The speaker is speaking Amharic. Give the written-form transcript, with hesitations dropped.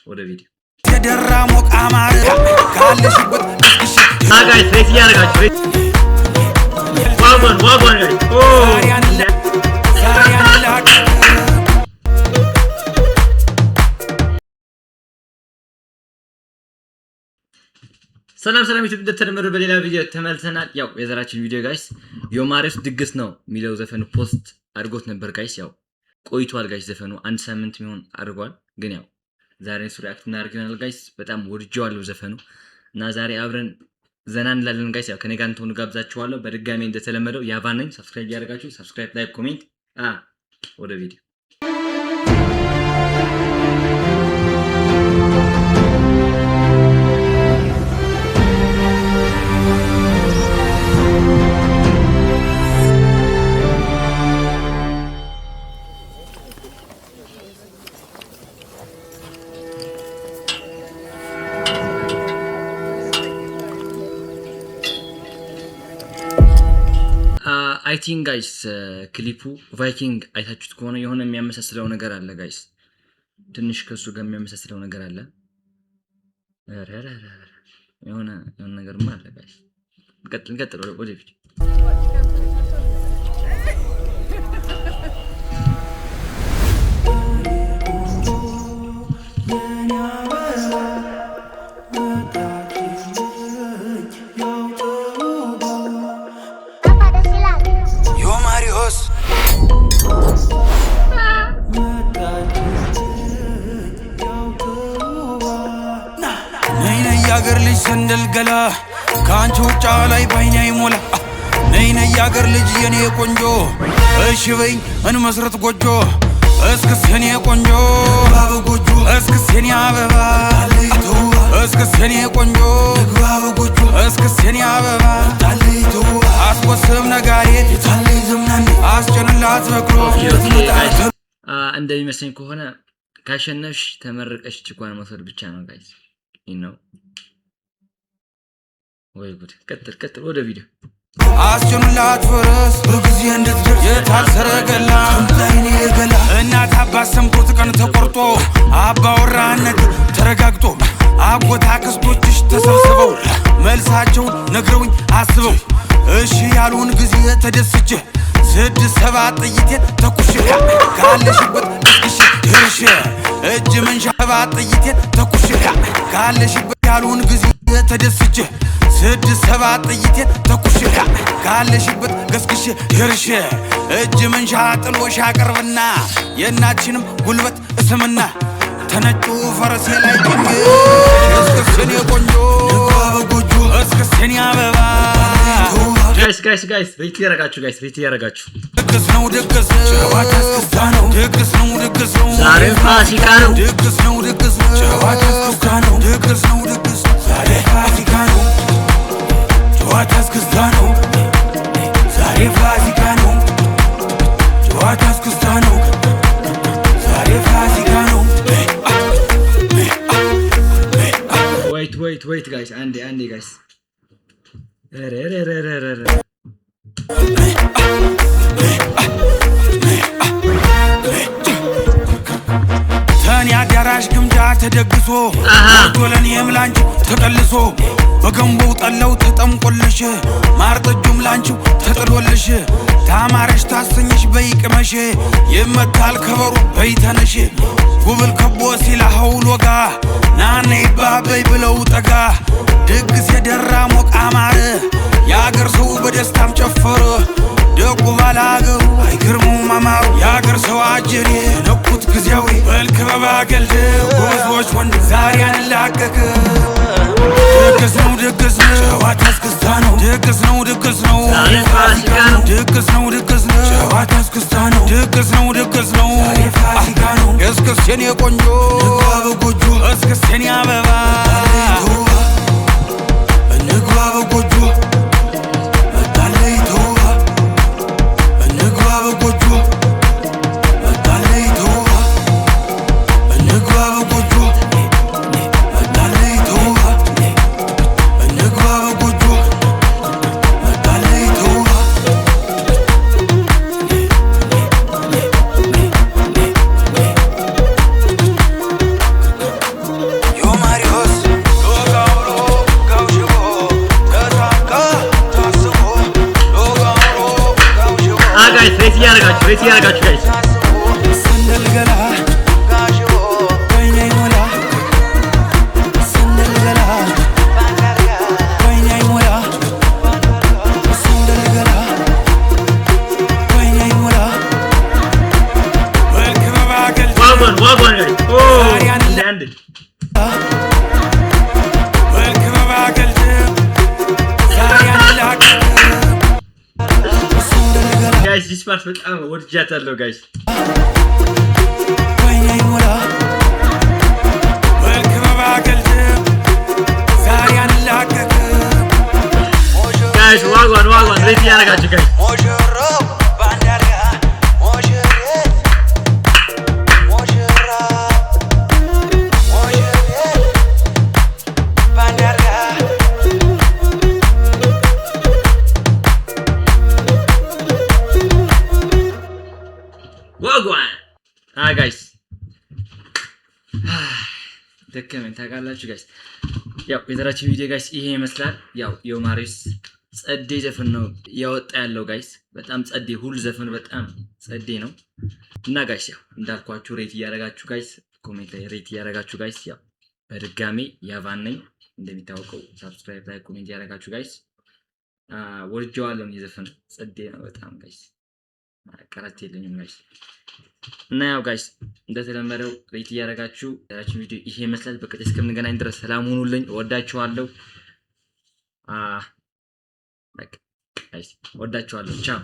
ወደ ቪዲዮ። የደራ ሞቅ አማረ ካለሽበት እስክሽ። Guys, rate እያደረጋችሁ፣ rate። Wagwan, wagwan, guys. ዛሬ አንላቀቅ። ሰላም ሰላም ዩቲዩብ፣ እንደተለመደው በሌላ ቪዲዮ ተመልሰናል። ያው የዘራችን ቪዲዮ guys፣ የማሪዮስ ድግስ ነው የሚለው ዘፈኑ post አድርጎት ነበር guys። ያው ቆይቷል guys፣ ዘፈኑ አንድ ሳምንት የሚሆን አድርጓል። ግን ያው ዛሬ እሱ react እናደርግ ይሆናል guys። በጣም ወድጄዋለሁ ዘፈኑ እና ዛሬ አብረን ዘና እንላለን guys። ያው ከኔ ጋር እንድትሆኑ ጋብዛችኋለሁ። በድጋሚ እንደተለመደው ያቫን ነኝ። Subscribe እያደረጋችሁ፣ subscribe፣ like፣ comment። ወደ ቪዲዮ። I think guys፣ ክሊፑ ቫይኪንግ አይታችሁት ከሆነ የሆነ የሚያመሳስለው ነገር አለ guys። ትንሽ ከሱ ጋር የሚያመሳስለው ነገር አለ። ኧረ ኧረ ኧረ ኧረ፣ የሆነ የሆነ ነገርማ አለ guys። እንቀጥል እንቀጥል ወደ ቪዲዮ። አባ ደስ ይላል። ዮ ማሪዮስ። ነይ ነይ ያገር ልጅ ሰንደል ገላ፣ ከአንቺ ውጫ ላይ ባይኔ አይሞላ። ነይ ነይ ያገር ልጅ የኔ ቆንጆ፣ እሺ በይኝ እንመስረት ጎጆ። እስክስ የኔ ቆንጆ፣ እስክስ የኔ አበባ፣ እስክስ የኔ ቆንጆ፣ እስክስ የኔ አበባ። አስቆስም ነጋሪት፣ አስጭንላት በቅሎ። Guys፣ እንደሚመስለኝ ከሆነ ካሸነፍሽ ተመርቀሽ ችኳን መውሰድ ብቻ ነው guys ነው። ወይ ጉድ! ቀጥል ቀጥል፣ ወደ ቪዲዮ። አስጭኑላት ፈረስ በጊዜ እንድትደርስ፣ የታል ሰረገላ ገላ? እናት አባት ሰምቶት ቀን ተቆርጦ፣ አባወራነት ተረጋግጦ፣ አጎት አክስቶችሽ ተሰብስበው መልሳቸውን ነግረውኝ አስበው እሺ ያሉን ጊዜ ተደስቼ ስድስት ሰባት ጥይቴን ተኩሼ ካለሽበት እስክሽ ደርሼ እጅ መንሻ ሰባት ጥይቴን ተኩሼ ካለሽበት ያሉን ጊዜ ተደስቼ ስድስት ሰባት ጥይቴን ተኩሼ ካለሽበት ገስግሼ ደርሼ እጅ መንሻ ጥሎሽ አቅርብና የእናትሽንም ጉልበት እስምና ተነጩ ፈረሴ ላይ ጭኜ እስክስ የኔ ቆንጆ፣ እስክስ የኔ አበባ። Guys, guys, guys, rate እያደረጋችሁ guys፣ rate እያደረጋችሁ። ድግስ ነው ድግስ፣ ጨዋታ እስክስታ ነው፣ ድግስ ነው ድግስ ነው። ዛሬ ፋሲካ ነው። ድግስ ነው ድግስ ነው፣ ጨዋታ እስክስታ ነው፣ ድግስ ነው ድግስ ነው። ዛሬ ፋሲካ ነው፣ ጨዋታ እስክስታ ነው። ዛሬ ፋሲካ ነው፣ ጨዋታ እስክስታ ነው። ዛሬ ፋሲካ ነው። Wait, wait, wait guys፣ አንዴ አንዴ guys። ኧረ ኧረ ኧረ ኧረ ኧረ። ተኔ አዳራሽ ግምጃ ተደግሶ ወርዶ ለእኔም ላንቺው ተቀልሶ፣ በገንቦው ጠላው ተጠምቆልሽ፣ ማር ጠጁም ላንቺው ተጥሎልሽ፣ ታማረሽ ታሰኘሽ በይ ቅመሽ፣ ይመታል ከበሮ በይ ተነሽ፣ ጉብል ከቦ ሲላ ሀውል ወጋ ናነ ይባበይ ብለው ጠጋ። ድግስ የደራ ሞቅ አማረ፣ የአገር ሰው በደስታም ጨፈረ። ደጉ ባላገሩ አይገርሙም አማሩ፣ የአገር ሰው አጀሬ ነኩት ጊዜያዊ በልክ በባገልድ ጎበዞች ወንድ ዛሬ አንላቀቅ። ድግስ ነው ድግስ ነው፣ ጨዋታ እስክስታ ነው፣ ድግስ ነው ድግስ ነው። ዛሬ ፋሲካ ነው። ድግስ ነው ድግስ ነው፣ ጨዋታ እስክስታ ነው፣ ድግስ ነው ድግስ ነው። ዛሬ ፋሲካ ነው። እስክስ የኔ ቆንጆ፣ በጎጆ፣ እስክስ የኔ አበባ፣ እንግባ በጎጆ መጣለይ ተውባ፣ እንግባ በጎጆ መጣለይ ተውባ፣ እንግባ በጎጆ መጣለይ ተውባ፣ እንግባ በጎጆ መጣለይ ተውባ። እያደረጋችሁ፣ rate እያደረጋችሁ guys። ሰንደል ገላ ወይኔ ሞላ፣ ሰንደል ገላ ወይኔ ሞላ፣ ሰንደል ገላ ወይኔ ሞላ በክበባ ገልጭ Wagwan, wagwan guys። ኦ አንዴ አንዴ። በክበባ ገልጭ ዛሬ አንላቀቅ ሰንደል ገላ Guys, this part በጣም ወድጃታለሁ guys። ወይኔ ሞላ፣ በክበባ ገልጭ ዛሬ አንላቀቅ። Guys, wagwan, wagwan፣ rate እያደረጋችሁ guys። ሙሽራው በአንድ አልጋ፣ ሙሽሪት ሙሽራ ሙሽሪት በአንድ አልጋ። Wagwan guys፣ ደከመኝ ታውቃላችሁ guys። ያው የዛሬው ቪዲዮ guys ይሄ ይመስላል። ያው ዮማሪስ ጸዴ ዘፈን ነው እያወጣ ያለው guys፣ በጣም ጸዴ፣ ሁሉ ዘፈኑ በጣም ጸዴ ነው። እና guys፣ ያው እንዳልኳችሁ rate እያደረጋችሁ guys፣ comment ላይ rate እያደረጋችሁ guys። ያው በድጋሚ ያቫን ነኝ እንደሚታወቀው፣ subscribe፣ like፣ comment እያደረጋችሁ guys። ወድጀዋለሁ። የዘፈን ጸዴ ነው በጣም guys፣ ቃላት የለኝም guys። እና ያው guys፣ እንደተለመደው rate እያደረጋችሁ፣ ያላችሁ ቪዲዮ ይሄ ይመስላል። በቀጣይ እስከምንገናኝ ድረስ ሰላም ሁኑልኝ። እወዳችኋለሁ። በቃ guys፣ እወዳችኋለሁ። ቻው።